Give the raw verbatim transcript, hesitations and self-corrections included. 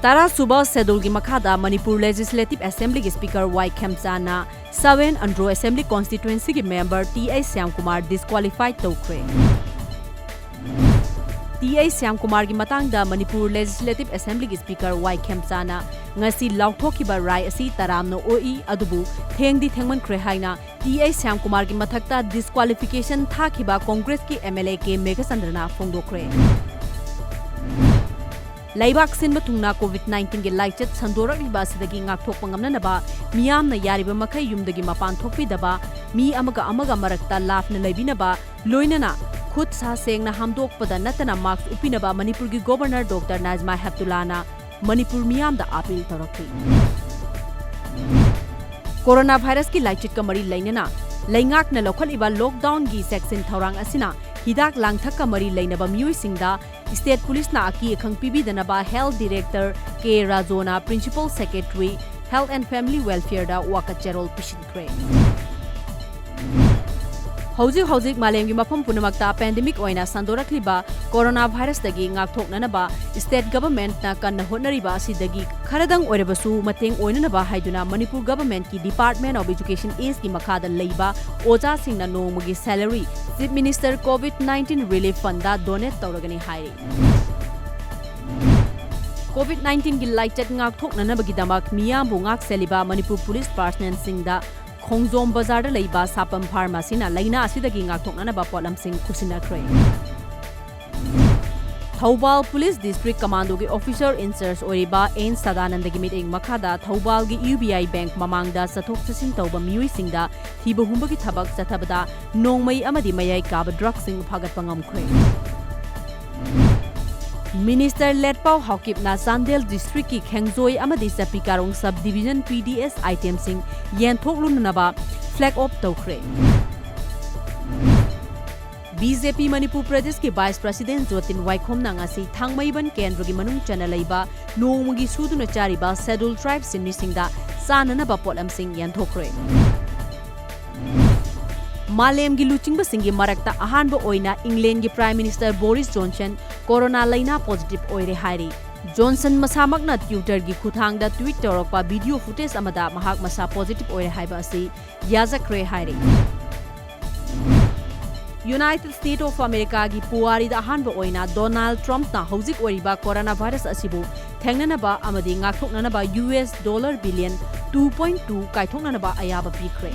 ꯇꯔꯥꯁꯨꯕ Schedule ꯒꯤ ꯃꯈꯥꯗ Manipur Legislative Assembly ꯒꯤ Speaker ꯋꯥꯏ ꯈꯦꯝꯆꯥꯟꯅ Seven Andro Assembly Constituency ꯒꯤ member T H Shyamkumar disqualified ꯇꯧꯈ꯭ꯔꯦ꯫ ꯇꯤ ꯑꯩꯆ ꯁ꯭ꯌꯥꯝꯀꯨꯃꯥꯔꯒꯤ ꯃꯇꯥꯡꯗ ꯃꯅꯤꯄꯨꯔ Legislative Assembly ꯒꯤ Speaker ꯋꯥꯏ ꯈꯦꯝꯆꯥꯟꯅ ꯉꯁꯤ ꯂꯥꯎꯊꯣꯛꯈꯤꯕ ꯔꯥꯏ ꯑꯁꯤ ꯇꯔꯥꯝꯅ ꯑꯣꯛꯏ, ꯑꯗꯨꯕꯨ ꯊꯦꯡꯗꯤ ꯊꯦꯡꯃꯟꯈ꯭ꯔꯦ ꯍꯥꯏꯅ ꯇꯤ ꯑꯩꯆ ꯁ꯭ꯌꯥꯝꯀꯨꯃꯥꯔꯒꯤ ꯃꯊꯛꯇ disqualification ꯊꯥꯈꯤꯕ ꯀꯣꯡꯒ꯭ꯔꯦꯁꯀꯤ ꯑꯦꯝ ꯑꯦꯜ ꯑꯦ ꯀꯦ ꯃꯦꯘꯆꯟꯗ꯭ꯔꯅ ꯐꯣꯡꯗꯣꯛꯈ꯭ꯔꯦ꯫ ꯂꯩꯕꯥꯛ ꯁꯤꯟꯕ ꯊꯨꯡꯅ COVID nineteen ꯒꯤ ꯂꯥꯏꯆꯠ ꯁꯟꯗꯣꯔꯛꯂꯤꯕ ꯑꯁꯤꯗꯒꯤ ꯉꯥꯛꯊꯣꯛꯄ ꯉꯝꯅꯅꯕ ꯃꯤꯌꯥꯝꯅ ꯌꯥꯔꯤꯕ ꯃꯈꯩ ꯌꯨꯝꯗꯒꯤ ꯃꯄꯥꯟ ꯊꯣꯛꯄꯤꯗꯕ, ꯃꯤ ꯑꯃꯒ ꯑꯃꯒ ꯃꯔꯛꯇ ꯂꯥꯞꯅ ꯂꯩꯕꯤꯅꯕ, ꯂꯣꯏꯅꯅ ꯈꯨꯠ ꯁꯥ ꯁꯦꯡꯅ ꯍꯥꯝꯗꯣꯛꯄꯗ ꯅꯠꯇꯅ mask ꯎꯞꯄꯤꯅꯕ ꯃꯅꯤꯄꯨꯔꯒꯤ Governor Doctor ꯅꯥꯖꯃꯥ ꯍꯦꯞꯇꯨꯂꯥꯅ ꯃꯅꯤꯄꯨꯔ ꯃꯤꯌꯥꯝꯗ appeal ꯇꯧꯔꯛꯂꯤ꯫ ꯀꯣꯔꯣꯅꯥ ꯚꯥꯏꯔꯁꯀꯤ ꯂꯥꯏꯆꯠꯀ ꯃꯔꯤ ꯂꯩꯅꯅ ꯂꯩꯉꯥꯛꯅ ꯂꯧꯈꯠꯂꯤꯕ lockdown ꯒꯤ ꯆꯦꯛꯁꯤꯟ ꯊꯧꯔꯥꯡ ꯑꯁꯤꯅ ꯍꯤꯗꯥꯛ ꯂꯥꯡꯊꯛꯀ ꯃꯔꯤ ꯂꯩꯅꯕ ꯃꯤꯑꯣꯏꯁꯤꯡꯗ state police ꯅ ꯑꯀꯤ ꯑꯈꯪ ꯄꯤꯕꯤꯗꯅꯕ Health Director K ꯔꯥꯖꯣꯅ Principal Secretary Health and Family Welfare ꯗ ꯋꯥꯀꯠ ꯆꯦꯔꯣꯜ ꯄꯤꯁꯤꯟꯈ꯭ꯔꯦ꯫ ꯍꯧꯖꯤꯛ ꯍꯧꯖꯤꯛ ꯃꯥꯂꯦꯝꯒꯤ ꯃꯐꯝ ꯄꯨꯝꯅꯃꯛꯇ pandemic ꯑꯣꯏꯅ ꯁꯟꯗꯣꯔꯛꯂꯤꯕ ꯀꯣꯔꯣꯅꯥ ꯚꯥꯏꯔꯁꯇꯒꯤ ꯉꯥꯛꯊꯣꯛꯅꯅꯕ state government ꯅ ꯀꯟꯅ ꯍꯣꯠꯅꯔꯤꯕ ꯑꯁꯤꯗꯒꯤ ꯈꯔꯗꯪ ꯑꯣꯏꯔꯕꯁꯨ ꯃꯇꯦꯡ ꯑꯣꯏꯅꯅꯕ ꯍꯥꯏꯗꯨꯅ ꯃꯅꯤꯄꯨꯔ government ꯀꯤ Department of Education East ꯀꯤ ꯃꯈꯥꯗ ꯂꯩꯕ ꯑꯣꯖꯥꯁꯤꯡꯅ ꯅꯣꯡꯃꯒꯤ salary Chief Minister COVID nineteen Relief Fund ꯗ donate ꯇꯧꯔꯒꯅꯤ ꯍꯥꯏꯔꯤ꯫ COVID nineteen ꯒꯤ ꯂꯥꯏꯆꯠ ꯉꯥꯛꯊꯣꯛꯅꯅꯕꯒꯤꯗꯃꯛ ꯃꯤꯌꯥꯝꯕꯨ ꯉꯥꯛꯁꯦꯜꯂꯤꯕ ꯃꯅꯤꯄꯨꯔ police personnel ꯁꯤꯡꯗ ꯈꯣꯡꯖꯣꯝ ꯕꯖꯥꯔꯗ ꯂꯩꯕ ꯁꯥꯄꯝ pharmacy ꯅ ꯂꯥꯏꯅꯥ ꯑꯁꯤꯗꯒꯤ ꯉꯥꯛꯊꯣꯛꯅꯅꯕ ꯄꯣꯠꯂꯝꯁꯤꯡ ꯈꯨꯠꯁꯤꯟꯅꯈ꯭ꯔꯦ꯫ ꯊꯧꯕꯥꯜ Police District Commando ꯒꯤ officer in charge ꯑꯣꯏꯔꯤꯕ ꯑꯦꯟ ꯁꯗꯥꯅꯟꯗꯒꯤ ꯃꯤꯠꯌꯦꯡ ꯃꯈꯥꯗ ꯊꯧꯕꯥꯜꯒꯤ ꯌꯨ ꯕꯤ ꯑꯥꯏ bank ꯃꯃꯥꯡꯗ ꯆꯠꯊꯣꯛ ꯆꯠꯁꯤꯟ ꯇꯧꯕ ꯃꯤꯑꯣꯏꯁꯤꯡꯗ ꯊꯤꯕ ꯍꯨꯝꯕꯒꯤ ꯊꯕꯛ ꯆꯠꯊꯕꯗ ꯅꯣꯡꯃꯩ ꯑꯃꯗꯤ ꯃꯌꯥꯏ ꯀꯥꯕ drug ꯁꯤꯡ ꯐꯥꯒꯠꯄ ꯉꯝꯈ꯭ꯔꯦ꯫ Minister ꯂꯦꯠꯄꯥꯎ ꯍꯥꯎꯀꯤꯞꯅ ꯆꯥꯟꯗꯦꯜ district ꯀꯤ ꯈꯦꯡꯖꯣꯏ ꯑꯃꯗꯤ ꯆꯄꯤ ꯀꯥꯔꯣꯡ sub division P D S item ꯁꯤꯡ ꯌꯦꯟꯊꯣꯛꯂꯨꯅꯅꯕ flag off ꯇꯧꯈ꯭ꯔꯦ꯫ ꯕꯤ ꯖꯦ ꯄꯤ ꯃꯅꯤꯄꯨꯔ ꯄ꯭ꯔꯗꯦꯁꯀꯤ Vice President ꯖꯣꯇꯤꯟ ꯋꯥꯏꯈꯣꯝꯅ ꯉꯁꯤ ꯊꯥꯡꯃꯩꯕꯟ ꯀꯦꯟꯗ꯭ꯔꯒꯤ ꯃꯅꯨꯡ ꯆꯟꯅ ꯂꯩꯕ ꯅꯣꯡꯃꯒꯤ ꯁꯨꯗꯨꯅ ꯆꯥꯔꯤꯕ Scheduled Tribe ꯁꯤꯟꯃꯤꯁꯤꯡꯗ ꯆꯥꯅꯅꯕ ꯄꯣꯠꯂꯝꯁꯤꯡ ꯌꯦꯟꯊꯣꯛꯈ꯭ꯔꯦ꯫ ꯃꯥꯂꯦꯝꯒꯤ ꯂꯨꯆꯤꯡꯕꯁꯤꯡꯒꯤ ꯃꯔꯛꯇ ꯑꯍꯥꯟꯕ ꯑꯣꯏꯅ ꯏꯪꯂꯦꯟꯒꯤ Prime Minister ꯕꯣꯔꯤꯁ ꯖꯣꯟꯁꯟ ꯀꯣꯔꯣꯅꯥ ꯂꯩꯅꯥ positive ꯑꯣꯏꯔꯦ ꯍꯥꯏꯔꯤ꯫ ꯖꯣꯟꯁꯟ ꯃꯁꯥꯃꯛꯅ Twitterꯒꯤ ꯈꯨꯠꯊꯥꯡꯗ tweet ꯇꯧꯔꯛꯄ video footage ꯑꯃꯗ ꯃꯍꯥꯛ ꯃꯁꯥ positive ꯑꯣꯏꯔꯦ ꯍꯥꯏꯕ ꯑꯁꯤ ꯌꯥꯖꯈ꯭ꯔꯦ ꯍꯥꯏꯔꯤ꯫ United States of Americaꯒꯤ ꯄꯨꯋꯥꯔꯤꯗ ꯑꯍꯥꯟꯕ ꯑꯣꯏꯅ ꯗꯣꯅꯥꯜꯗ ꯇ꯭ꯔꯝꯞꯅ ꯍꯧꯖꯤꯛ ꯑꯣꯏꯔꯤꯕ coronavirus ꯑꯁꯤꯕꯨ ꯊꯦꯡꯅꯅꯕ ꯑꯃꯗꯤ ꯉꯥꯛꯊꯣꯛꯅꯅꯕ U S dollar billion two point two ꯀꯥꯏꯊꯣꯛꯅꯅꯕ ꯑꯌꯥꯕ ꯄꯤꯈ꯭ꯔꯦ꯫